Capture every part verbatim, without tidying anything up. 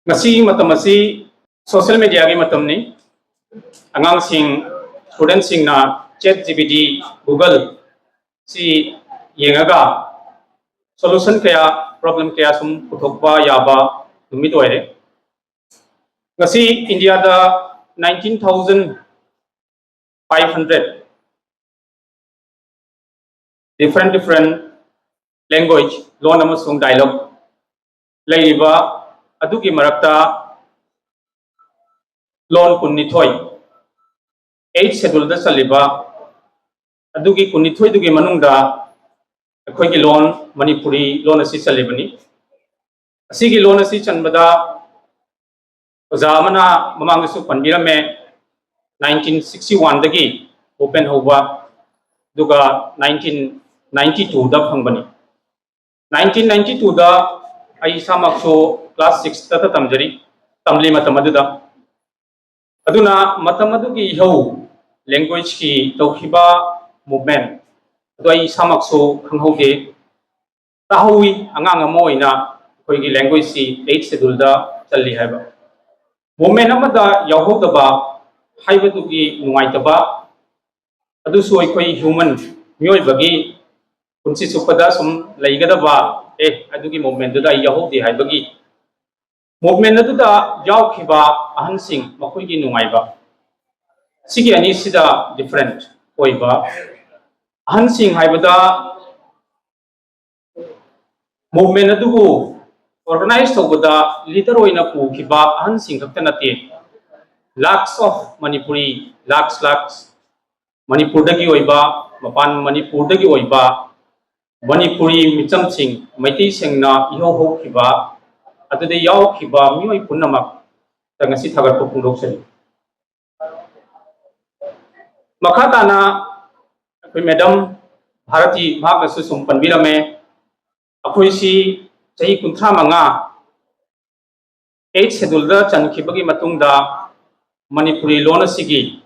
ꯉꯁꯤꯒꯤ ꯃꯇꯝ ꯑꯁꯤ ꯁꯣꯁꯤꯌꯦꯜ ꯃꯦꯗꯤꯌꯥꯒꯤ ꯃꯇꯝꯅꯤ꯫ ꯑꯉꯥꯡꯁꯤꯡ, ꯁ꯭ꯇꯨꯗꯦꯟꯠꯁꯤꯡꯅ ꯆꯦꯠ ꯖꯤ ꯄꯤ ꯇꯤ, ꯒꯨꯒꯜ ꯁꯤ ꯌꯦꯡꯉꯒ ꯁꯣꯂꯨꯁꯟ ꯀꯌꯥ, ꯄ꯭ꯔꯣꯕ꯭ꯂꯦꯝ ꯀꯌꯥ ꯁꯨꯝ ꯄꯨꯊꯣꯛꯄ ꯌꯥꯕ ꯅꯨꯃꯤꯠ ꯑꯣꯏꯔꯦ꯫ ꯉꯁꯤ ꯏꯟꯗꯤꯌꯥꯗ nineteen thousand five hundred different different language, ꯂꯣꯟ ꯑꯃꯁꯨꯡ ꯗꯥꯏꯂꯣꯛ ꯂꯩꯔꯤꯕ ꯑꯗꯨꯒꯤ ꯃꯔꯛꯇ ꯂꯣꯟ ꯀꯨꯟꯅꯤꯊꯣꯏ, eighth schedule ꯗ ꯆꯜꯂꯤꯕ ꯑꯗꯨꯒꯤ ꯀꯨꯟꯅꯤꯊꯣꯏꯗꯨꯒꯤ ꯃꯅꯨꯡꯗ ꯑꯩꯈꯣꯏꯒꯤ ꯂꯣꯟ ꯃꯅꯤꯄꯨꯔꯤ ꯂꯣꯟ ꯑꯁꯤ ꯆꯜꯂꯤꯕꯅꯤ꯫ ꯑꯁꯤꯒꯤ ꯂꯣꯟ ꯑꯁꯤ ꯆꯟꯕꯗ ꯑꯣꯖꯥ ꯑꯃꯅ ꯃꯃꯥꯡꯗꯁꯨ ꯄꯟꯕꯤꯔꯝꯃꯦ, nineteen sixty one ꯗꯒꯤ ꯃꯨꯞꯃꯦꯟ ꯍꯧꯕ, ꯑꯗꯨꯒ nineteen ninety two ꯗ ꯐꯪꯕꯅꯤ꯫ Nineteen ninety two ꯗ ꯑꯩ ꯏꯁꯥꯃꯛꯁꯨ class six ꯇ ꯇꯝꯖꯔꯤ, ꯇꯝꯂꯤ ꯃꯇꯝ ꯑꯗꯨꯗ꯫ ꯑꯗꯨꯅ ꯃꯇꯝ ꯑꯗꯨꯒꯤ ꯏꯍꯧ, language ꯀꯤ ꯇꯧꯈꯤꯕ ꯃꯨꯞꯃꯦꯟ ꯑꯗꯨ ꯑꯩ ꯏꯁꯥꯃꯛꯁꯨ ꯈꯪꯍꯧꯗꯦ, ꯇꯥꯍꯧꯋꯤ꯫ ꯑꯉꯥꯡ ꯑꯃ ꯑꯣꯏꯅ ꯑꯩꯈꯣꯏꯒꯤ language ꯁꯤ eighth schedule ꯗ ꯆꯜꯂꯤ ꯍꯥꯏꯕ꯫ ꯃꯨꯞꯃꯦꯟ ꯑꯃꯗ ꯌꯥꯎꯍꯧꯗꯕ ꯍꯥꯏꯕꯗꯨꯒꯤ ꯅꯨꯡꯉꯥꯏꯇꯕ ꯑꯗꯨꯁꯨ ꯑꯩꯈꯣꯏ human, ꯃꯤꯑꯣꯏꯕꯒꯤ ꯄꯨꯟꯁꯤ ꯆꯨꯞꯄꯗ ꯁꯨꯝ ꯂꯩꯒꯗꯕ, ꯑꯦ, ꯑꯗꯨꯒꯤ ꯃꯨꯞꯃꯦꯟꯗꯨꯗ ꯑꯩ ꯌꯥꯎꯍꯧꯗꯦ ꯍꯥꯏꯕꯒꯤ ꯃꯨꯞꯃꯦꯟ ꯑꯗꯨꯗ ꯌꯥꯎꯈꯤꯕ ꯑꯍꯟꯁꯤꯡ, ꯃꯈꯣꯏꯒꯤ ꯅꯨꯡꯉꯥꯏꯕ, ꯁꯤꯒꯤ ꯑꯅꯤꯁꯤꯗ different ꯑꯣꯏꯕ꯫ ꯑꯍꯟꯁꯤꯡ ꯍꯥꯏꯕꯗ ꯃꯨꯞꯃꯦꯟ ꯑꯗꯨꯕꯨ organize ꯇꯧꯕꯗ leader ꯑꯣꯏꯅ ꯄꯨꯈꯤꯕ ꯑꯍꯟꯁꯤꯡ ꯈꯛꯇ ꯅꯠꯇꯦ, lakhs of Manipuri, lakhs, lakhs, ꯃꯅꯤꯄꯨꯔꯗꯒꯤ ꯑꯣꯏꯕ, ꯃꯄꯥꯟ ꯃꯅꯤꯄꯨꯔꯗꯒꯤ ꯑꯣꯏꯕ ꯃꯅꯤꯄꯨꯔꯤ ꯃꯤꯆꯝꯁꯤꯡ, ꯃꯩꯇꯩꯁꯤꯡꯅ ꯏꯍꯧ ꯍꯧꯈꯤꯕ, ꯑꯗꯨꯗ ꯌꯥꯎꯈꯤꯕ ꯃꯤꯑꯣꯏ ꯄꯨꯝꯅꯃꯛꯇ ꯉꯁꯤ ꯊꯥꯒꯠꯄ ꯐꯣꯡꯗꯣꯛꯆꯔꯤ꯫ ꯃꯈꯥ ꯇꯥꯅ ꯑꯩꯈꯣꯏ ꯃꯦꯗꯥꯝ ꯚꯥꯔꯇꯤ, ꯃꯍꯥꯛꯅꯁꯨ ꯁꯨꯝ ꯄꯟꯕꯤꯔꯝꯃꯦ, ꯑꯩꯈꯣꯏꯁꯤ ꯆꯍꯤ ꯀꯨꯟꯊ꯭ꯔꯥ ꯃꯉꯥ eighth schedule ꯗ ꯆꯟꯈꯤꯕꯒꯤ ꯃꯇꯨꯡꯗ ꯃꯅꯤꯄꯨꯔꯤ ꯂꯣꯟ ꯑꯁꯤꯒꯤ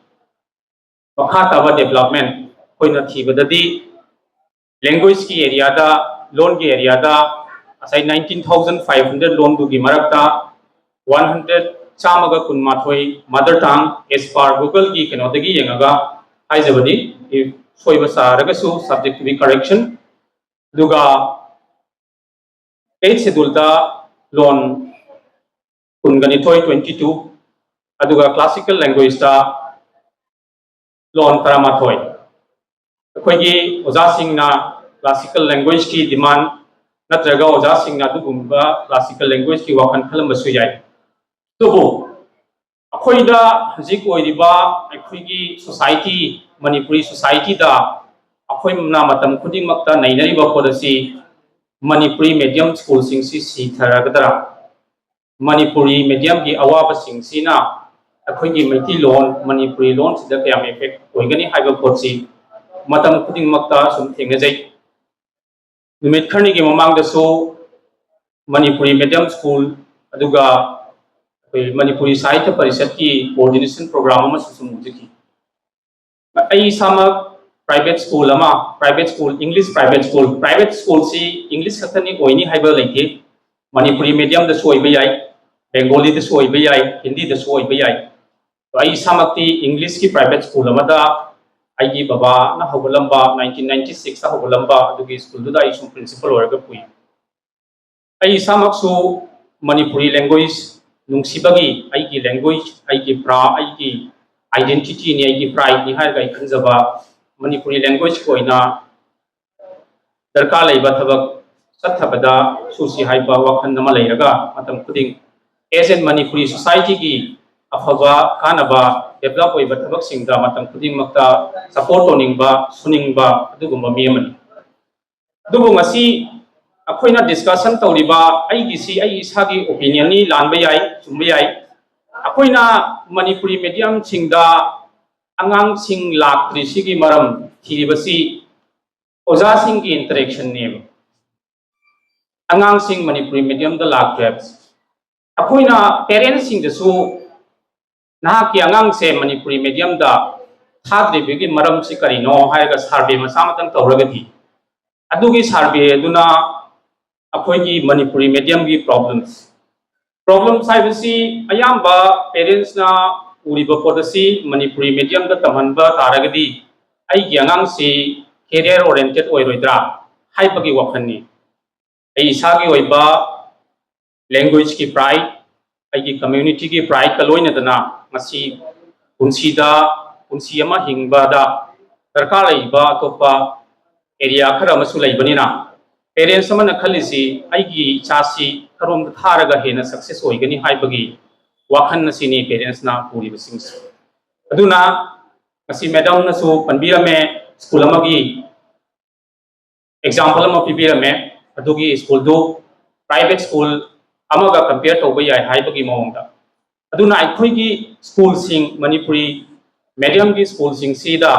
ꯃꯈꯥ ꯇꯥꯕ development ꯑꯩꯈꯣꯏꯅ ꯊꯤꯕꯗꯗꯤ language ꯀꯤ area ꯗ, ꯂꯣꯟꯒꯤ area ꯗ ꯉꯁꯥꯏ nineteen thousand five hundred ꯂꯣꯟꯗꯨꯒꯤ ꯃꯔꯛꯇ ꯋꯥꯟ ꯍꯟꯗ꯭ꯔꯦꯠ, ꯆꯥꯝꯃꯒ ꯀꯨꯟꯃꯥꯊꯣꯏ mother tongue as per Google-ꯒꯤ ꯀꯩꯅꯣꯗꯒꯤ ꯌꯦꯡꯉꯒ ꯍꯥꯏꯖꯕꯅꯤ꯫ If ꯁꯣꯏꯕ ꯆꯥꯔꯒꯁꯨ subject to be correction꯫ ꯑꯗꯨꯒ eighth schedule-ꯗ ꯂꯣꯟ ꯀꯨꯟꯒ ꯅꯤꯊꯣꯏ, twenty two, ꯑꯗꯨꯒ classical language-ꯇ ꯂꯣꯟ ꯇꯔꯥꯃꯥꯊꯣꯏ꯫ ꯑꯩꯈꯣꯏꯒꯤ ꯑꯣꯖꯥꯁꯤꯡꯅ classical language-ꯀꯤ demand ꯅꯠꯇ꯭ꯔꯒ ꯑꯣꯖꯥꯁꯤꯡꯅ ꯑꯗꯨꯒꯨꯝꯕ classical language-ꯀꯤ ꯋꯥꯈꯜ ꯈꯜꯂꯝꯕꯁꯨ ꯌꯥꯏ꯫ ꯑꯗꯨꯕꯨ ꯑꯩꯈꯣꯏꯗ ꯍꯧꯖꯤꯛ ꯑꯣꯏꯔꯤꯕ ꯑꯩꯈꯣꯏꯒꯤ society, ꯃꯅꯤꯄꯨꯔꯤ society-ꯗ ꯑꯩꯈꯣꯏꯅ ꯃꯇꯝ ꯈꯨꯗꯤꯡꯃꯛꯇ ꯅꯩꯅꯔꯤꯕ ꯄꯣꯠ ꯑꯁꯤ ꯃꯅꯤꯄꯨꯔꯤ medium school-ꯁꯤꯡꯁꯤ ꯁꯤꯊꯔꯒꯗ꯭ꯔꯥ? ꯃꯅꯤꯄꯨꯔꯤ medium-ꯒꯤ ꯑꯋꯥꯕꯁꯤꯡꯁꯤꯅ ꯑꯩꯈꯣꯏꯒꯤ ꯃꯩꯇꯩꯂꯣꯟ, ꯃꯅꯤꯄꯨꯔꯤ ꯂꯣꯟꯁꯤꯗ ꯀꯌꯥꯝ effect ꯑꯣꯏꯒꯅꯤ ꯍꯥꯏꯕ ꯄꯣꯠꯁꯤ ꯃꯇꯝ ꯈꯨꯗꯤꯡꯃꯛꯇ ꯁꯨꯝ ꯊꯦꯡꯅꯖꯩ꯫ ꯅꯨꯃꯤꯠ ꯈꯔꯅꯤꯒꯤ ꯃꯃꯥꯡꯗꯁꯨ ꯃꯅꯤꯄꯨꯔꯤ medium school ꯑꯗꯨꯒ ꯑꯩꯈꯣꯏ ꯃꯅꯤꯄꯨꯔꯤ ꯁꯥꯍꯤꯇ꯭ꯌ ꯄꯔꯤꯁꯠꯀꯤ coordination program ꯑꯃꯁꯨ ꯁꯨꯝ ꯎꯖꯈꯤ꯫ ꯑꯩ ꯏꯁꯥꯃꯛ private school ꯑꯃ, private school, English private school, private school-ꯁꯤ English ꯈꯛꯇꯅꯤ ꯑꯣꯏꯅꯤ ꯍꯥꯏꯕ ꯂꯩꯇꯦ꯫ ꯃꯅꯤꯄꯨꯔꯤ medium-ꯗꯁꯨ ꯑꯣꯏꯕ ꯌꯥꯏ, Bengali-ꯗꯁꯨ ꯑꯣꯏꯕ ꯌꯥꯏ, ꯍꯤꯟꯗꯤꯗꯁꯨ ꯑꯣꯏꯕ ꯌꯥꯏ꯫ ꯑꯗꯣ ꯑꯩ ꯏꯁꯥꯃꯛꯇꯤ English-ꯀꯤ private school ꯑꯃꯗ ꯑꯩꯒꯤ ꯕꯕꯥꯅ ꯍꯧꯒꯠꯂꯝꯕ, nineteen ninety six-ꯇ ꯍꯧꯒꯠꯂꯝꯕ ꯑꯗꯨꯒꯤ school-ꯗꯨꯗ ꯑꯩ ꯁꯨꯝ principal ꯑꯣꯏꯔꯒ ꯄꯨꯏ꯫ ꯑꯩ ꯏꯁꯥꯃꯛꯁꯨ ꯃꯅꯤꯄꯨꯔꯤ language ꯅꯨꯡꯁꯤꯕꯒꯤ, ꯑꯩꯒꯤ language, ꯑꯩꯒꯤ ꯄ꯭ꯔꯥ-, ꯑꯩꯒꯤ identity-ꯅꯤ, ꯑꯩꯒꯤ pride-ꯅꯤ ꯍꯥꯏꯔꯒ ꯑꯩ ꯈꯟꯖꯕ, ꯃꯅꯤꯄꯨꯔꯤ language-ꯀꯤ ꯑꯣꯏꯅ ꯗꯔꯀꯥꯔ ꯂꯩꯕ ꯊꯕꯛ ꯆꯠꯊꯕꯗ ꯁꯨꯁꯤ ꯍꯥꯏꯕ ꯋꯥꯈꯜ ꯑꯃ ꯂꯩꯔꯒ ꯃꯇꯝ ꯈꯨꯗꯤꯡ as a Manipuri society-ꯒꯤ ꯑꯐꯕ ꯀꯥꯟꯅꯕ develop ꯑꯣꯏꯕ ꯊꯕꯛꯁꯤꯡꯗ ꯃꯇꯝ ꯈꯨꯗꯤꯡꯃꯛꯇ support ꯇꯧꯅꯤꯡꯕ, ꯁꯨꯅꯤꯡꯕ ꯑꯗꯨꯒꯨꯝꯕ ꯃꯤ ꯑꯃꯅꯤ꯫ ꯑꯗꯨꯕꯨ ꯉꯁꯤ ꯑꯩꯈꯣꯏꯅ discussion ꯇꯧꯔꯤꯕ, ꯑꯩꯒꯤꯁꯤ ꯑꯩ ꯏꯁꯥꯒꯤ opinion-ꯅꯤ, ꯂꯥꯟꯕ ꯌꯥꯏ, ꯆꯨꯝꯕ ꯌꯥꯏ꯫ ꯑꯩꯈꯣꯏꯅ ꯃꯅꯤꯄꯨꯔꯤ medium-ꯁꯤꯡꯗ ꯑꯉꯥꯡꯁꯤꯡ ꯂꯥꯛꯇ꯭ꯔꯤꯁꯤꯒꯤ ꯃꯔꯝ ꯊꯤꯔꯤꯕꯁꯤ ꯑꯣꯖꯥꯁꯤꯡꯒꯤ interaction-ꯅꯦꯕ꯫ ꯑꯉꯥꯡꯁꯤꯡ ꯃꯅꯤꯄꯨꯔꯤ medium-ꯗ ꯂꯥꯛꯇ꯭ꯔꯦ ꯍꯥꯏꯕꯁꯤ꯫ ꯑꯩꯈꯣꯏꯅ parents-ꯁꯤꯡꯗꯁꯨ ꯅꯍꯥꯛꯀꯤ ꯑꯉꯥꯡꯁꯦ ꯃꯅꯤꯄꯨꯔꯤ medium-ꯗ ꯊꯥꯗ꯭ꯔꯤꯕꯒꯤ ꯃꯔꯝꯁꯤ ꯀꯔꯤꯅꯣ ꯍꯥꯏꯔꯒ survey ꯃꯆꯥ ꯑꯃꯇꯪ ꯇꯧꯔꯒꯗꯤ, ꯑꯗꯨꯒꯤ survey ꯑꯗꯨꯅ ꯑꯩꯈꯣꯏꯒꯤ ꯃꯅꯤꯄꯨꯔꯤ medium-ꯒꯤ problems, Problems ꯍꯥꯏꯕꯁꯤ ꯑꯌꯥꯝꯕ parentsꯅ ꯎꯔꯤꯕ ꯄꯣꯠ ꯑꯁꯤ ꯃꯅꯤꯄꯨꯔꯤ mediumꯗ ꯇꯝꯍꯟꯕ ꯇꯥꯔꯒꯗꯤ ꯑꯩꯒꯤ ꯑꯉꯥꯡꯁꯤ career oriented ꯑꯣꯏꯔꯣꯏꯗ꯭ꯔꯥ ꯍꯥꯏꯕꯒꯤ ꯋꯥꯈꯜꯅꯤ꯫ ꯑꯩ ꯏꯁꯥꯒꯤ ꯑꯣꯏꯕ languageꯀꯤ pride, ꯑꯩꯒꯤ communityꯒꯤ prideꯀ ꯂꯣꯏꯅꯗꯅ ꯉꯁꯤ ꯄꯨꯟꯁꯤꯗ ꯄꯨꯟꯁꯤ ꯑꯃ ꯍꯤꯡꯕꯗ ꯗꯔꯀꯥꯔ ꯂꯩꯕ ꯑꯇꯣꯞꯄ area ꯈꯔ ꯑꯃꯁꯨ ꯂꯩꯕꯅꯤꯅ, parents ꯑꯃꯅ ꯈꯜꯂꯤꯁꯤ ꯑꯩꯒꯤ ꯏꯆꯥꯁꯤ ꯀꯔꯣꯝꯗ ꯊꯥꯔꯒ ꯍꯦꯟꯅ success ꯑꯣꯏꯒꯅꯤ ꯍꯥꯏꯕꯒꯤ ꯋꯥꯈꯜ ꯑꯁꯤꯅꯤ parentsꯅ ꯄꯨꯔꯤꯕꯁꯤꯡꯁꯦ꯫ ꯑꯗꯨꯅ ꯉꯁꯤ madamꯅꯁꯨ ꯄꯟꯕꯤꯔꯝꯃꯦ, school ꯑꯃꯒꯤ example ꯑꯃ ꯄꯤꯕꯤꯔꯝꯃꯦ, ꯑꯗꯨꯒꯤ schoolꯗꯨ private school ꯑꯃꯒ compare ꯇꯧꯕ ꯌꯥꯏ ꯍꯥꯏꯕꯒꯤ ꯃꯑꯣꯡꯗ꯫ ꯑꯗꯨꯅ ꯑꯩꯈꯣꯏꯒꯤ schoolꯁꯤꯡ, ꯃꯅꯤꯄꯨꯔꯤ mediumꯒꯤ schoolꯁꯤꯡꯁꯤꯗ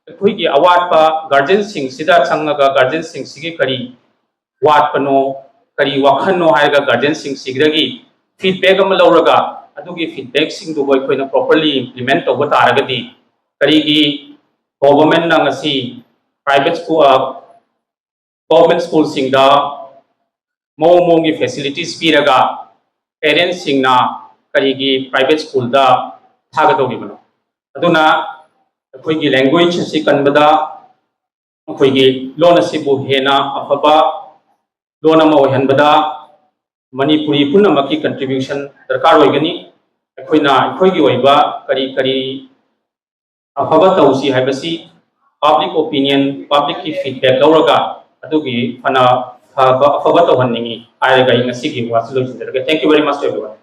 ꯑꯩꯈꯣꯏꯒꯤ ꯑꯋꯥꯠꯄ guardianꯁꯤꯡꯁꯤꯗ ꯆꯪꯉꯒ guardianꯁꯤꯡꯁꯤꯒꯤ ꯀꯔꯤ ꯋꯥꯠꯄꯅꯣ, ꯀꯔꯤ ꯋꯥꯈꯜꯅꯣ ꯍꯥꯏꯔꯒ guardianꯁꯤꯡꯁꯤꯗꯒꯤ feedback ꯑꯃ ꯂꯧꯔꯒ ꯑꯗꯨꯒꯤ feedbackꯁꯤꯡꯗꯨꯕꯨ ꯑꯩꯈꯣꯏꯅ properly implement ꯇꯧꯕ ꯇꯥꯔꯒꯗꯤ ꯀꯔꯤꯒꯤ governmentꯅ ꯉꯁꯤ private school, government schoolꯁꯤꯡꯗ ꯃꯑꯣꯡ ꯃꯑꯣꯡꯒꯤ facilities ꯄꯤꯔꯒ parentsꯁꯤꯡꯅ ꯀꯔꯤꯒꯤ private schoolꯗ ꯊꯥꯒꯗꯧꯔꯤꯕꯅꯣ? ꯑꯗꯨꯅ ꯑꯩꯈꯣꯏꯒꯤ language ꯑꯁꯤ ꯀꯟꯕꯗ, ꯑꯩꯈꯣꯏꯒꯤ ꯂꯣꯟ ꯑꯁꯤꯕꯨ ꯍꯦꯟꯅ ꯑꯐꯕ ꯂꯣꯟ ꯑꯃ ꯑꯣꯏꯍꯟꯕꯗ ꯃꯅꯤꯄꯨꯔꯤ ꯄꯨꯝꯅꯃꯛꯀꯤ contribution ꯗꯔꯀꯥꯔ ꯑꯣꯏꯒꯅꯤ꯫ ꯑꯩꯈꯣꯏꯅ ꯑꯩꯈꯣꯏꯒꯤ ꯑꯣꯏꯕ ꯀꯔꯤ ꯀꯔꯤ ꯑꯐꯕ ꯇꯧꯁꯤ ꯍꯥꯏꯕꯁꯤ public opinion, publicꯀꯤ feedback ꯂꯧꯔꯒ ꯑꯗꯨꯒꯤ ꯐꯅ ꯐꯕ, ꯑꯐꯕ ꯇꯧꯍꯟꯅꯤꯡꯉꯤ ꯍꯥꯏꯔꯒ ꯑꯩ ꯉꯁꯤꯒꯤ ꯋꯥꯁꯤ ꯂꯣꯏꯁꯤꯟꯖꯔꯒꯦ꯫ Thank you very much to everyone.